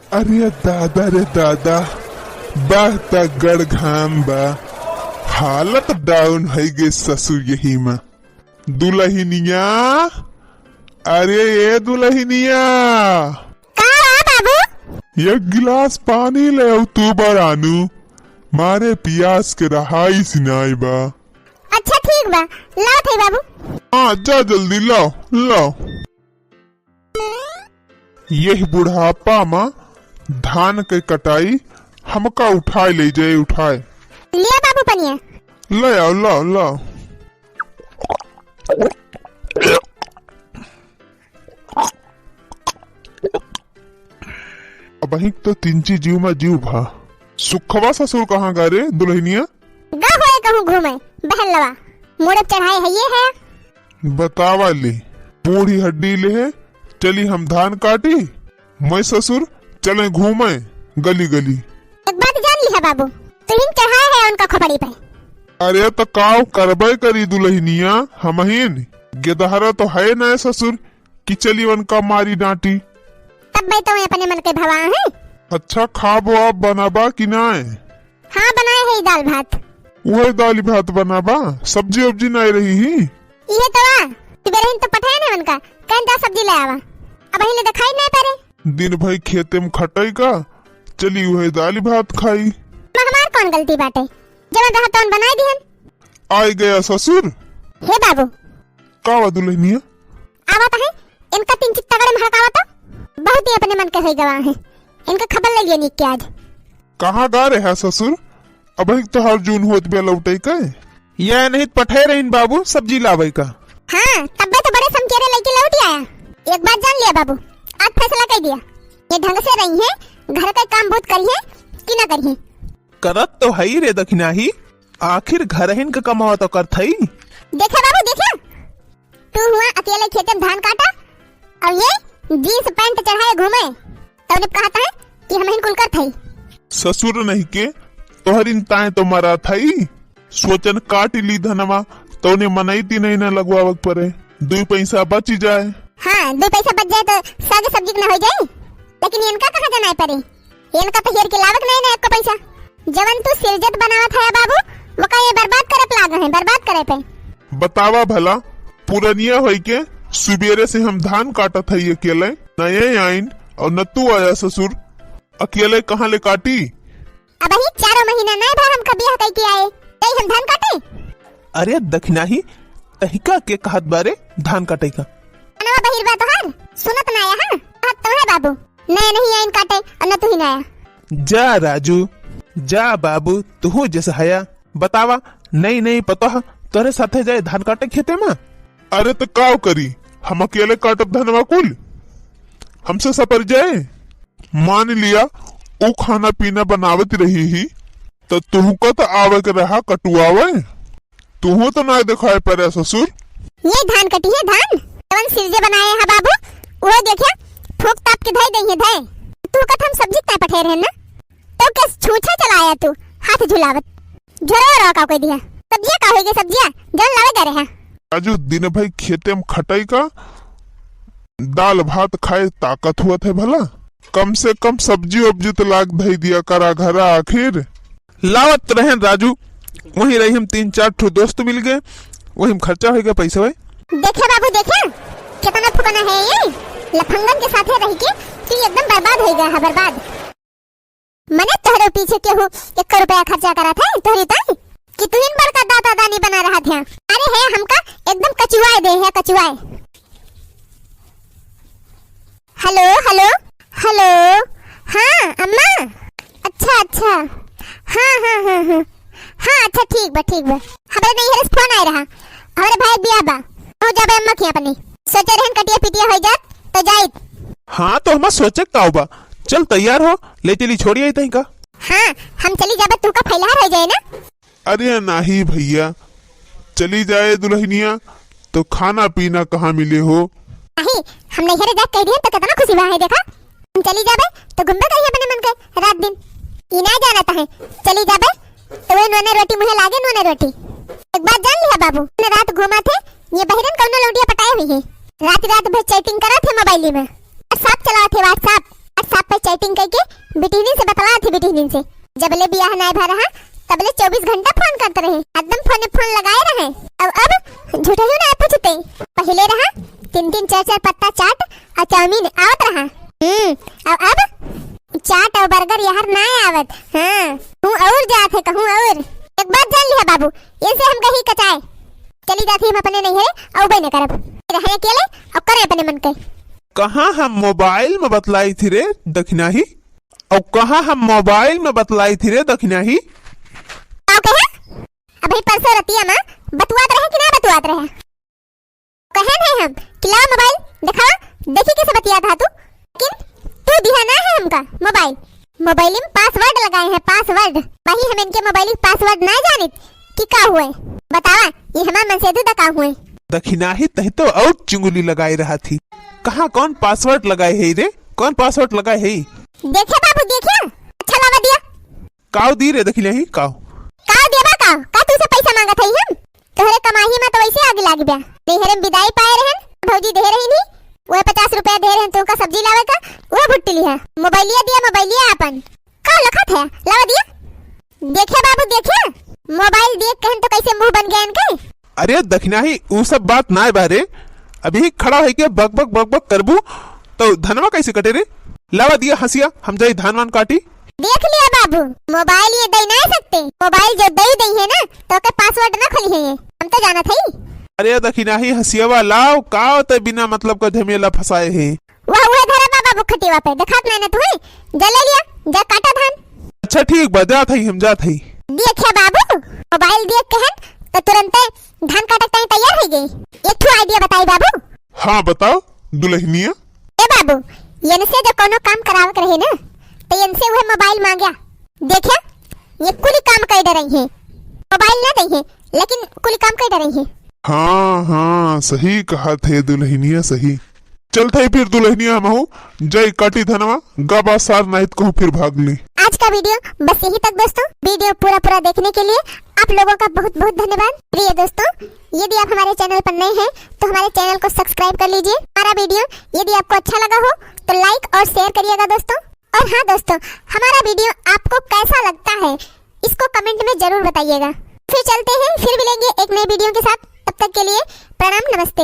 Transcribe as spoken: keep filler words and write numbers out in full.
अरे दादा रे दादा, बा तगड़ घाम बा, हालत down होइ गए ससुर यही मा। दुलहिनिया, अरे ए दुलहिनिया। का बा बाबू? एक गिलास पानी ले आउ तू बरानू, मारे पियास के रहाइस नाई बा। अच्छा ठीक बा, लावत है बाबू। हाँ जा जल्दी लाओ, लाओ। यही बुढ़ापा मा धान के कटाई हमका उठाए ले जाए, उठाए। लिया बाबू पनिया। ले आओ, लाओ, लाओ। अबहिक तो तिनची जीव मा जीव भा। सुखवा ससुर कहाँ गा रे दुलहिनिया? गा होए कहूँ घूमे, बहन लवा। मोरे चढ़ाए है ये है। बतावा ले, बूढ़ी हड्डी ले है, चली हम धान काटी, मैं ससुर चले घूमे गली गली। एक बात जान लिहा बाबू, तुहिन चढ़ाए है उनका खोपड़ी पे। अरे तो काव करबे करी दुलहिनिया, हमहिन गेदहरा तो है ना ससुर कि चली उनका मारी डांटी। तब मैं तो अपने मन के भवा है। अच्छा खाबो आप बनाबा कि नाय? हाँ बनाए है दाल भात। उहे दाल भात बनाबा, सब्जी उब्जी नाय रही ही? इहे तो आ, सुबेरहिन तो पठाए ना उनका, कहन जा सब्जी ले आवा। अबहिन ले देखाई नाय परे। दिन भई खेते में खटई का, चली उहे दाल भात खाई। मा हमार कौन गलती बाटे, जवन रहा तवन बनाए दिहन। आइ गया ससुर। हे बाबू। का हुआ दुलहिनिया? आवत है, इनका तीन चित्तागढ़ में हड़कावत, बहुत ही अपने मन के होई गवा है। इनका खबर ले लिया नीक के आज। कहाँ गा रहे है ससुर? अबहिक तोहार जून होत बे लौटे के। या नहीं त पठे रहिन बाबू सब्जी लावे का। हाँ, तब्बे तो बड़े समकेरे लइके लौट आया। एक बात जान लिया बाबू, आज फैसला कर दिया। ये ढंग से रही है, घर का काम बहुत करी है कि ना करी है? करत तो हई रे दखिनाही, आखिर घरहिन के कमावा तो करत हई। देखे बाबू, देखे, तू हुआ अकेले खेते में धान काटा और ये जींस पैंट चढ़ाए घूमे, तब ने कहत है कि हमहिन कुल करत हई। ससुर नहीं के तोहरिन ताए तो मरत हई, सोचन काट ली धनवा, तौने मनई तीनई न लगवावक परे, दुई पैसा बच जाए। हाँ, दुई पैसा बच जाए तो साग सब्जी के ना हो जाए, लेकिन इनका कहाँ जनाए परे? इनका तो हेर के लावक नहीं ना एको पैसा। जवन तू सिरजत बनावत है बाबू, वो का ये बर्बाद करे पे लागे है, बर्बाद करे पे। बतावा भला, पुरनिया होई के सुबेरे से हम धान काटत हई अकेले, न ये आइन और न तू आया ससुर, अकेले कहाँ ले काटी? अबही चारों महीना नहीं भा हमका बियाह कई के आए, कई हम धान काटे? अरे दखिनाही, तहिका के कहत बारे धान काटे का? अनवा बहिर बा तोहार, सुनत ना आया, हाँ? कहत तो है बाबू, नया नहीं आइन काटे और न तू ही नया। जा राजू, जा बाबू, तुहू जस हया। बतावा, नई नई पतोह तोरे साथे जाए धान काटे खेते में? अरे तो काव करी, हम अकेले काटब धनवा कुल, हमसे सपर जाए। मान लिया, ऊ खाना पीना बनावत रही ही, तो तुहका तो आवे के रहा कटुआवे। तुहू तो ना दिखाई पड़े ससुर। ये धान कटी है धान, जवन सिरजे बनाए है बाबू, वो देखिया फूक ताप के धई दई है धई। तू कत हम सब्जी तय पठे रहे ना, तो के छूछे चलाया तू हाथ झुलावत। झोरवा रहा का कोई दिया। सब्जिया का होई गई सब्जिया, जवन लावे जा रहे हैं। राजू दिन भई खेते में खटाई का, दाल भात खाए ताकत हुआ थे भला, कम से कम सब्जी उब्जी तो लाग धई दिया करा घरा आखिर। लावत रहेन राजू, वहीं रही हम तीन चार ठो दोस्त मिल गए, वहीं में खर्चा होई गया पैसा भाई। देखे बाबू देखे, कितना फुकना है ये, लफंगन के साथे रह के तू एकदम बर्बाद होई गया है, बर्बाद। मने तोहरे पीछे केहू एक रुपया खर्चा करा था तोहरी ताई कि तू इन बड़का दाता दानी बना रहा था। अरे है हमका एकदम कचुआए दे है, कचुआए। हेलो, हेलो, हेलो। हाँ अम्मा। अच्छा, अच्छा। हाँ, हाँ, हाँ, हाँ। हाँ, अच्छा, ठीक बा, ठीक बा। हमरे नैहर से फोन आए रहा, हमरे भाई बियाह बा। हो जाबे अम्मा के अपनी। सोचे रहन कटिया पिटिया हो जात तो जाइत। हाँ, तो हमार सोचे का बा। चल तैयार हो, ले चली छोड़ी आई तहीं का। हाँ, हम चली जाबे, तू का फैलहार हो जाए ना। अरे नाही भैया, चली जाए दुल्हनिया, तो खाना पीना कहाँ मिले हो? नहीं, हम नैहरे जाके कह दिए तो कितना खुशी हुआ है, देखा। हम चली जाबे तो घूमबे करिए अपने मन के रात दिन। ई ना जानता है, चली जाबे तो वही नोने रोटी मुँहे लागे, नोने रोटी। एक बात जान लिया बाबू, दिन रात घूमा थे, ये बहिरन कौनो लौंडिया पटाए हुई है। रात रात भर चैटिंग करा थे मोबाइल में, WhatsApp चला थे, WhatsApp, WhatsApp पे चैटिंग करके बिटिहनिन से बतलात ही, बिटिहनिन से। जबले बियाह नाय भा रहा, तबले चउबीस घंटा फोन करत रहे, हरदम फोने फोन लगाए रहे। अब, अब झूठहियो नाय पूछते। पहिले रहा, तीन तीन चार चार पत्ता चाट अउर चाउमीन आवत रहा। हम्म, अब, अब चाट अउर बर्गर यहर नाय आवत। हाँ, कहूँ अउर जात है, कहूँ अउर। एक बात जान लिहा बाबू, इनसे हम कहीं कचाए। चली जात ही हम अपने नैहरे, अउबे न करब। रहे अकेले अउर करे अपने मन के। कहाँ हम मोबाइल में बतलाई थी रे दखिनाही? अउ कहाँ हम मोबाइल में बतलाई थी रे दखिनाही? का कहे? अबही परसों रतिया में बतुआत रहे कि ना बतुआत रहे? कहेन है हम कि लावा मोबाइल देखावा, देखी कैसे बतियात हा तू। लेकिन तू दिहा ना है हमका मोबाइल। मोबाइल में पासवर्ड लगाए हैं, पासवर्ड। वही हम इनके मोबाइल के पासवर्ड ना जानित कि का हुए। बतावा, ये हमार मनसेधु दा का हुए? दखिनाही तही तो अउर चुंगली लगाए रहा थी। कहाँ कौन पासवर्ड लगाए है रे? कौन पासवर्ड लगाए है? देखे बाबू, देखे। अच्छा लावा दिया। काव दी रे दखिनाही, काव? काव देबा काव? का तू से पैसा मांगत हई हम? तोहरे कमाही में तो वैसे आग लाग बा। नैहरे में विदाई पाए रहन, भौजी दे रही नी, वह पचास रुपया दे रहन तुमका सब्जी लावे का, वह भुट्टी लिहा। मोबाइलिया दिया, मोबाइलिया आपन। का लखत है? लावा दिया। देखे बाबू, देखे, मोबाइल देख कहन तो कैसे मुंह बन गया इनके। अरे दखिनाही, उ सब बात नाय बा रे। अभी खड़ा होइके बक बक बक बक करबू तो धनवा कैसे कटे रे? लावा दिया हंसिया, हम जाई धान वान काटी। देख लिया बाबू, मोबाइल ये दई नाय सकते। मोबाइल जो दई दई है ना, तो ओके पासवर्ड ना खोली है ये, हम तो जानत हई। अरे दखिनाही हंसियावा लाव, का होते बिना मतलब का झमेला फंसाए है? वह, वह धरा बा बाबू खटिया पे, देखात नाय ना तुहे? जा ले लिया, जा काटा धान। अच्छा ठीक बा, जात हई, हम जात हई। देखे बाबू, मोबाइल देख कहन तो तुरंते धान काटे ताई तैयार हो गई। एक ठो आइडिया बताई बाबू। हाँ बताओ दुल्हनिया। ए बाबू, इनसे जो कोनो काम करावे के रहे ना, तो इनसे वह मोबाइल मांग्या। देखे, ये कुली काम कई डरई है, मोबाइल ना दई है, लेकिन कुली काम कई डरई है। हाँ हाँ, सही कहत है दुल्हनिया, सही। चलत हई फिर दुल्हनिया हमहू, जाई काटी धनवा, गा बा सार नाहित कहूँ फिर भाग ली। आज का वीडियो बस यहीं तक दोस्तों। वीडियो पूरा पूरा देखने के लिए आप लोगों का बहुत बहुत धन्यवाद। प्रिय दोस्तों, यदि आप हमारे चैनल पर नए हैं तो हमारे चैनल को सब्सक्राइब कर लीजिए। हमारा वीडियो यदि आपको अच्छा लगा हो तो लाइक और शेयर करिएगा दोस्तों। और हाँ दोस्तों, हमारा वीडियो आपको कैसा लगता है इसको कमेंट में जरूर बताइएगा। फिर चलते हैं, फिर मिलेंगे एक नए वीडियो के साथ। तब तक के लिए प्रणाम, नमस्ते।